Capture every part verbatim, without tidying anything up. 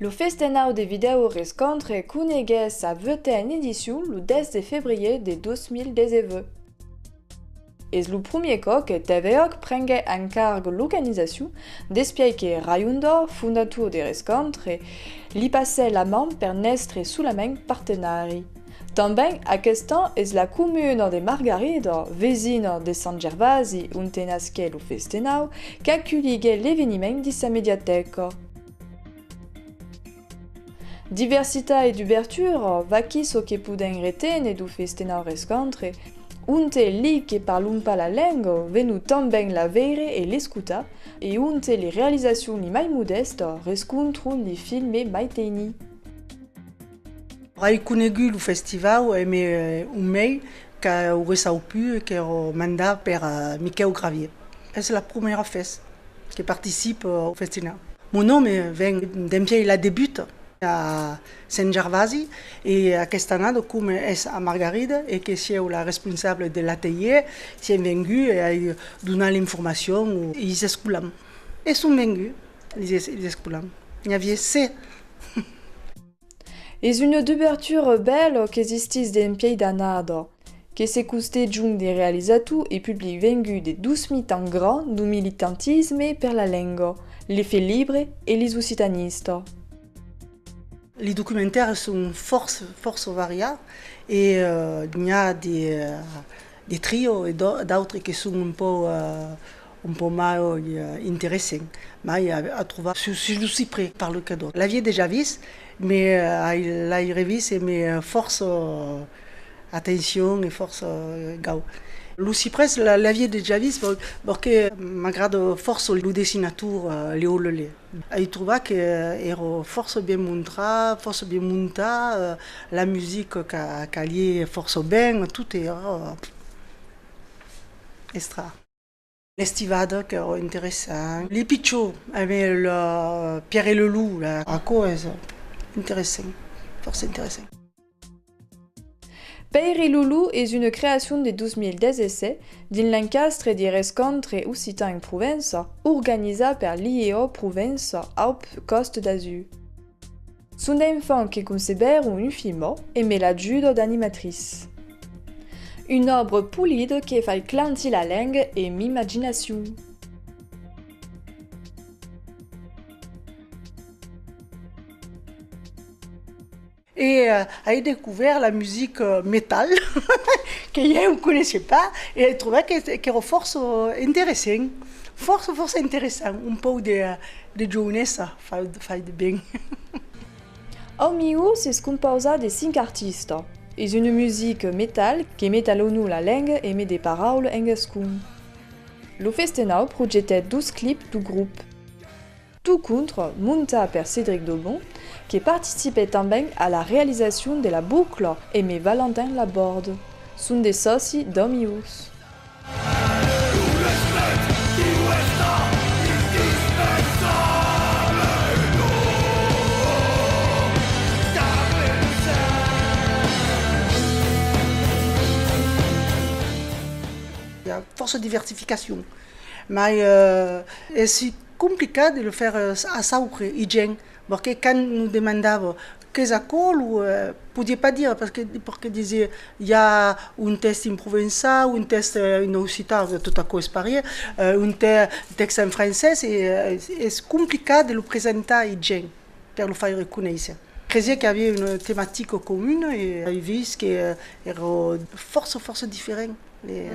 Lo festenau de vidèo Rescontre coneguèt sa vuetena edicion lo dètz de febrièr de dos mil dètz-e-vuech. Es lo promier còp que T V Òc prenguèt en carga l'organizacion, despièi que Rayon Dor, fondator de Rescontre, li passèt la man per n'èstre solament partenari. Tanben, aquest an es la comuna de Margarida, vesina de Sant Gervasi onte nasquèt lo festenau, qu'aculhiguèt l'eveniment dins sa mediatèca. Diversitat e dubertura, vaquí çò que podèm reténer dau festenau Rescontre, onte li que parlon pas la lenga venon tanben la veire e l'escotar, e onte li realizacions li mai modèstas rescontron li filmes mai teinits. Ai conegut lo festivau emé, eh, un mail qu'auré sauput e qu'èra mandat per, eh, Miquèu Gravier. Es la prumèra fes que participe au festinau. Mon òme ven dempièi la debuta a Sent Gervasi e aquesta annada, coma es a Margarida e que sieu la responsabla de l'atelièr, siem venguts e ai donat l'informacion als escolans. E son venguts, los es-, los escolans. N'i aviá sèt. Es una dubertura bèla qu'existís dempièi d'annadas, que se costejon de realizators e public vengut de dos mitans grands dau militantisme per la lenga, les Fets Libres e les Occitanistas. Li documentaires son fòrça, fòrça variats e, eh, n'i a de, eh, de trio e d'au-, d'autres que son un pauc, eh, un pauc mai, eh, interessants, mai a, a trobar sus, sus lo ciprès per lo cadòt. L'aviái dejà vist, mès, eh, ai, l'ai revist e me, eh, fòrça, eh, atencion e fòrça, eh, gau. Lo ciprès, la, l'aviái dejà vist, per-, perque m'agrada fòrça lo dessinator, eh, Léo Lelée. Ai trobat que, eh, èra fòrça ben montrat, fòrça ben montat, eh, la musica ca-, caliá fòrça ben, tot èra, eh, extra. L'Estivada, qu'èra interessant. Li pichons, emé lo Pierre e Loulou, la, aquò es interessant, fòrça interessant. Pierre e Loulou es una creacion de dos mil dètz-e-sèt dins l'encastre di Rescontre Occitan en Provença, organizat per l'I E O Provença Alpes Côte d'Azur. Son d'enfants que concebèron un filme emé l'ajuda d'animatritz. Una òbra polida que fai clantir la lenga e m'imaginacion. E, eh, ai descobèrt la musica metal, que ieu coneissiái pas, e ai trobat que, qu'èra fòrça interessant, fòrça, fòrça interessant, un pauc de, de jounessa, fai, fai de ben. Au Miurs es compausat de cinc artistas. Es una musica metal que met a l'onor la lenga emé de paraulas en gascon. Lo festenau projectèt dos clips dau grop. Tot contra, montat per Cédric Daubon, que participèt tanben a la realizacion de la bocla emé Valentin Laborde. Son de sòci d'Au Miurs. I a fòrça diversificacion, mai, eh, es complicat de lo faire, eh, a saupre i gents, perque quand nos demandava qu'es aquò, lo, eh, podiá pas dire, perque, perque disiá, i a un tèxt en provençau, un tèxt, eh, en occitan, tot aquò es parièr, eh, un tè-, tèxt en francés, e, eh, es, es complicat de lo presentar i gents per lo faire conéisser. Cresiá que aviá una tematica comuna e ai vist que, eh, èra fòrça, fòrça diferent. E,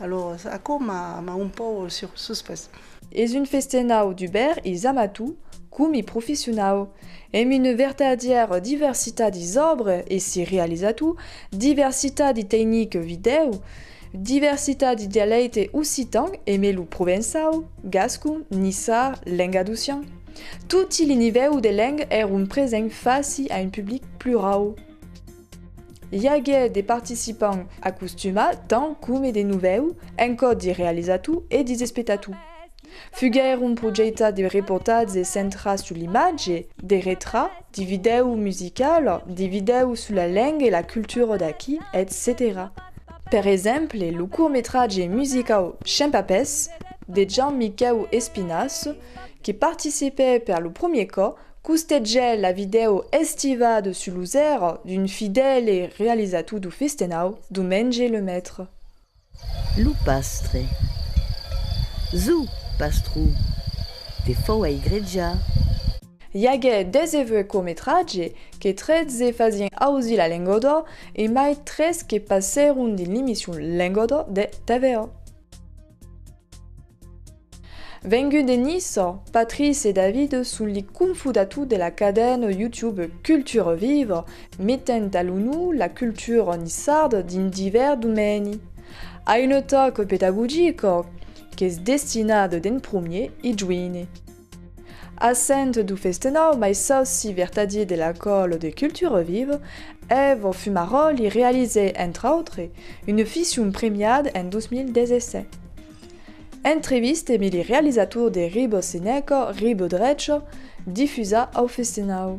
alòrs, aquò m'a, m'a un pauc sur-, susprés. Es un festenau dubèrt is amators com is professionaus, emé una vertadièra diversitat is òbras e sis realizators, diversitat is tecnicas vidèo, diversitat is dialèctes occitans emé lo provençau, gascon, niçard, lengadocian. Toti li nivèus de lenga èron presents fàcia a un public plurau. I aguèt de participants acostumats tant coma de novèus, en còp dis realizators e dis espectators. Fuguèron projectats de reportatges centrats sus l'imatge, de retrats, de vidèos musicalas, de vidèos sus la lenga e la cultura d'aquí, etcetèra. Per exemple, lo cortmetratge musicau Chèn Papés, de Jean-Miquèu Espinasse, que participèt per lo premier còp Costegèt la vidèo Estivada sus los èras d'un fidèle realizator dau festenau, Domenge Lemaitre. Lo pastre. Zo, pastron, te fau aigrejar. I aguèt dètz-e-vuech cortmetratges, que tretze fasián ausir la lenga d'òc e mai tres que passèron dins l'emission Lenga d'òc de T V A. Venguts de Niça, Patrice e David son li cofondators de la cadena YouTube Cultura Viva, metent a l'onor la cultura niçarda dins divèrs domènis. A una tòca pedagogica, qu'es destinada d'en promier i joines. Absent dau festenau, mai sòci vertadier de la còla de Cultura Viva, Èva Fumaròli realizèt, entre autres, una ficcion premiada en dos mil dètz-e-sèt. Entrevista emé li realizators de Riba Seneca, Riba Drecha, difusat au festenau.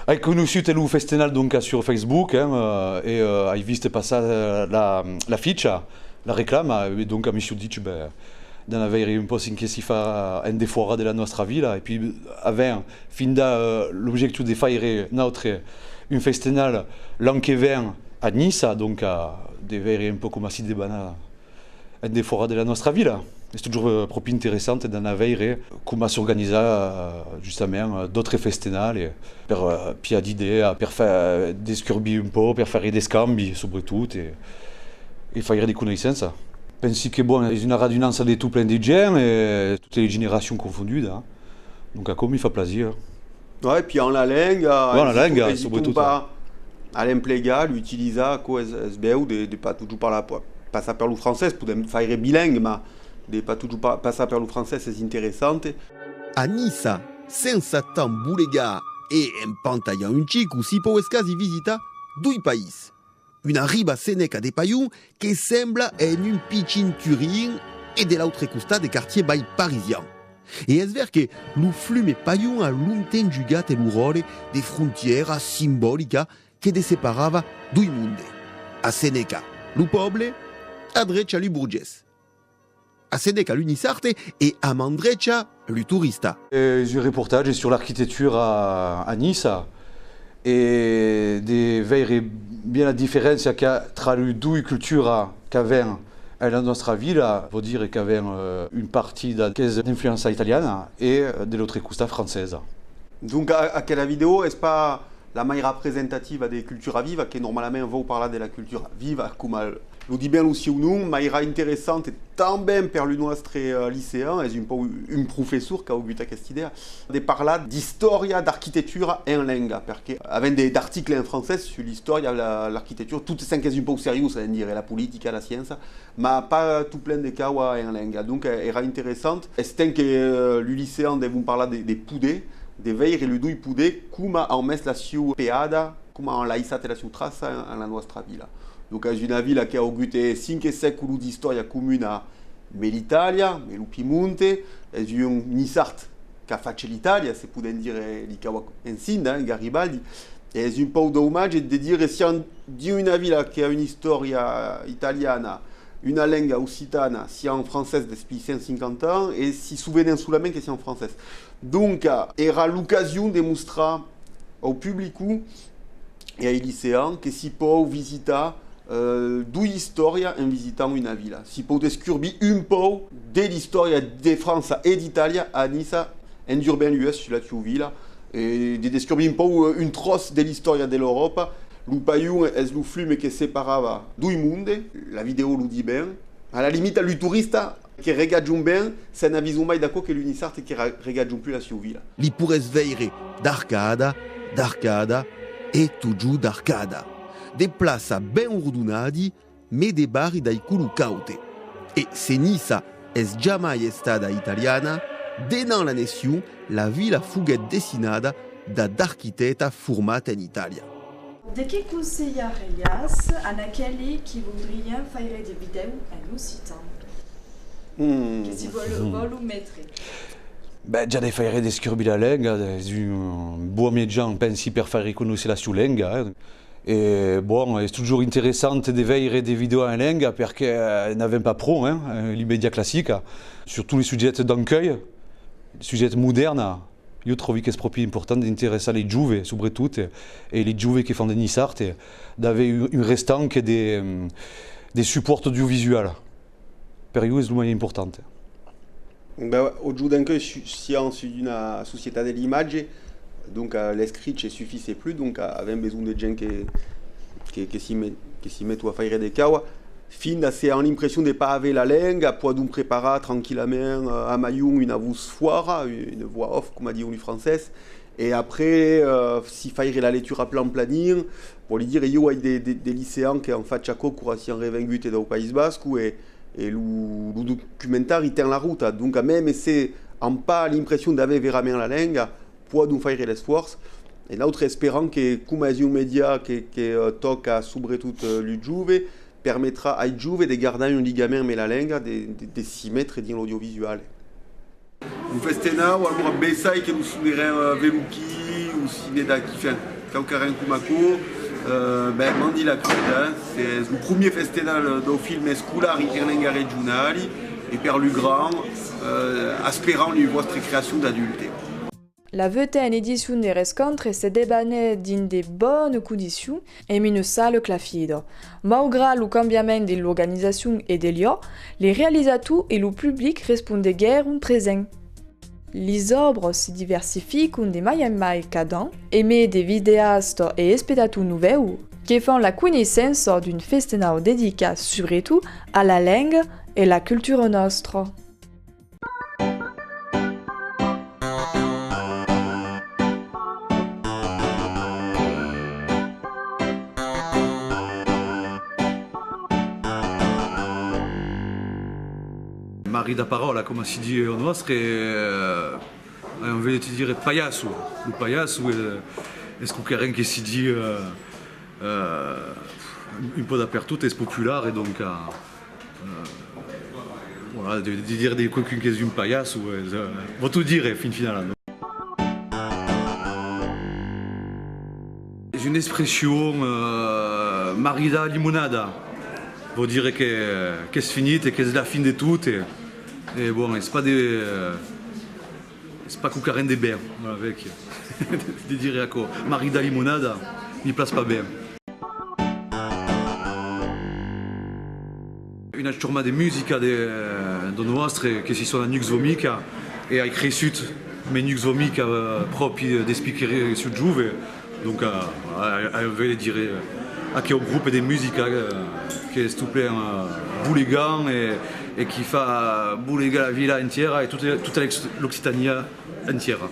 Ai conoissut lo festenal, donc, sur Facebook, hein, euh, e, euh, ai vist passar, euh, la, l'aficha, la reclama, e donc me siáu dich, ben, d'anar veire un pauc cen que si fa en defòra de la nòstra vila, e puei avèm finda, euh, l'objectiu de faire, nautres, un festenal l'an que ven a Niça, donc, a, de veire un pauc coma si debana en defòra de la nòstra vila. Es totjorn, euh, pròpi interessant d'anar veire coma s'organiza, euh, justament, euh, d'autres festenals, e per, euh, pilhar d'idèas, per far, euh, descurbir un pauc, per faire d'escambis, subretot, e, e faire de coneissenças. Pensi que, bon, es una radunança de tot plen de gents e totas las generacions confondudas, hein. Donc, aquò mi fa plasir. Ouais, e puei amb la lenga, ouais, amb la lenga, subretot, pas a l'emplegar, l'utilizar, aquò es, es bèu de, de pas totjorn parlar, passar per lo francés, podèm faire bilingue, mas de pas totjorn pa-, passar per lo francés es interessant. A Niça, sensa tant bolegar e en pantalhant un chico, si pòu escasi visitar doi país. Una riba seneca de Palhon que sembla en un pichin Turin e de l'autre costat de quartiers mai parisians. E es ver que lo flume Palhon a longtemps jugat lo ròtle de frontièra simbolica que desseparava doi mondes. A Seneca, lo pòble, a drecha lo borgés. A Seneca lo niçard e a man drecha lo torista. Es un reportatge sur l'arquitectura a Niça e de veire bien la diferéncia qu'i a tra lu doi culturas qu'avèm en la nòstra vila, vòu dire qu'avèm, euh, una partida qu'es d'influença italiana e, euh, de l'autre costat francesa. Donc, a-, aquela vidèo es pas la mai representativa de Cultura Viva, que normalament vòu parlar de la cultura viva, coma lo di ben lo sieu nom, mai èra interessant tanben per lu nòstre, eh, licean, es un pauc un professor qu'a augut aquesta idèa, de parlar d'istòria d'arquitectura en lenga, perque avèm de, d'articles en francés sus l'istòria, la, l'arquitectura, tot cen qu'es un pauc seriós, a dire, la politica, la sciença, mas pas tot plen de cauas en lenga. Donc, eh, èra interessant. Es temps que, eh, lu liceans devon parlar de, de poder, de veire lu doi poder, coma an mes la sieu peada, coma an laissat la sieu traça en, en la nòstra vila. Donc, es una vila qu'a augut, eh, cinc sècolos d'istòria comuna, me l'Itàlia, me lo Piemonte, es un niçard qu'a fach l'Itàlia, se podèm dire, li cau ensinda, eh, Garibaldi. E es un pauc domatge de dire, siam dins una vila qu'a una istòria italiana, una lenga occitana, siam en francés despuei cent cinquanta ans, e si sovenèm solament que siam en francés. Donc, èra l'ocasion de mostrar au public e ai liceans que si pòu visitar, eh, doi istòrias en visitant una vila. Si pòu descurbir un pauc de l'istòria de França e d'Itàlia a Niça, en durant un uèch sus la tieu vila, e de descurbir un pauc, eh, un tròç de l'istòria de l'Euròpa. Lo Palhon es lo flume que separava doi mondes, la vidèo lo di ben. A la limita, lu toristas que regatjon ben se n'avison mai d'aquò que lu niçards que ra-, regatjon plus la sieu vila. Li porrètz veire d'arcada, d'arcada e totjorn d'arcada. De plaças ben ordonadi, me de barri dai color caute. E se Niça es jamai estada italiana, denant l'annexion, la vila foguèt dessinada da d'arquitèctas formats en Itàlia. De qué conselhariás a aqueli qui voudrián faire de vidèos en occitan? Que si vòlon, vòlon metre. Ben, ja de faire descurbir la lenga, es un bon mejan, pensi, per faire conéisser la sieu lenga, eh. E, bon, es totjorn interessant de veire de vidèos en lenga, perque, eh, n'avèm pas pro, eh, li mèdia classics, surtot li subjèctes d'encuei, li subjèctes modèrnes, Jo tròbi qu'es pròpi important d'interessar les joves, subretot, e les joves que fan de niçard, d'aver un, un restanc de, de supòrt audiovisual. Per jo es lo mai important. Ben, òc, donc, si-, siam sus d'una societat de l'imatge, donc, eh, l'escrich ne sufís plus, donc, eh, avèm besonh de gent que, que, que s'i me-, que s'i meton a faire de cauas. Finda se an l'impression de pas aver la lenga, pòdon preparar tranquillament, eh, a maion una votz fòra, una voix off, coma dion los francés, e après, eh, si faire la lectura plan planin, vòli dire, ieu ai de, de, de liceans que an fach aquò quora siam revenguts dau País Basco, e, e lo, lo documentari ten la rota. Donc, mème se an pas l'impression d'aver verament la lenga, pòdon faire l'esfòrç. E nautres esperam que, coma es un mèdia que, que, eh, tòca subretot, eh, los joves, permetrà ai joves de gardar un ligament amb la lenga, de, de, de s'i metre dins l'audiovisual. Un festenau, alora, bessai que nos sonerem, eh, Veloquí o Cine d'Aquí, enfin, quauquarren coma aquò, eh, ben, mandi la crida, eh. Es lo premier festenau dau film escolari en lenga regionali, e per lo grand, eh, esperam la vòstra creacion d'adulte. La vuitena edicion de Rescontre se debanèt dins de bònas condicions e amb una sala clafida. Maugrat lo cambiament de l'organizacion e de lieu, les realizators e lo public respondeguèron presents. Les òbras se diversifican de mai en mai cada an, emé de videastas e espectators novèus que fan la coneissença d'un festenau dedicat subretot a la lenga e la cultura nòstra. Maridar paròla, coma si ditz au nòstre, eh, ai envia de te dire palhasso. Lo palhasso es, es quauquarren que si ditz, eh, eh, un pauc dapertot, es popular, e donc, eh, eh, voilà, de, de dire de quauqu'un qu'es un palhasso, es, eh, vòu tot dire, fin finala, non? Es una expression, eh, maridar limonada. Vòu dire que, qu'es finit e qu'es la fin de tot, e, e bon, es pas de, eh, es pas quauquarren de ben, voilà, vec, de dire aquò. Maridar limonada, mi plas pas ben. Una chorma de musica de, dau nòstre, que si sona Nux Vomica, e ai creissut mé Nux Vomica, eh, pròpi, eh, despí qu'èri jove. Donc, eh, voilà, ai, ai envia de dire, eh, aqueu grop de musica, eh, qu'es tot plen, eh, bolegant e, e qui fa bolegar la vila entièra e tota, tota l'Oc-, l'Occitània entièra.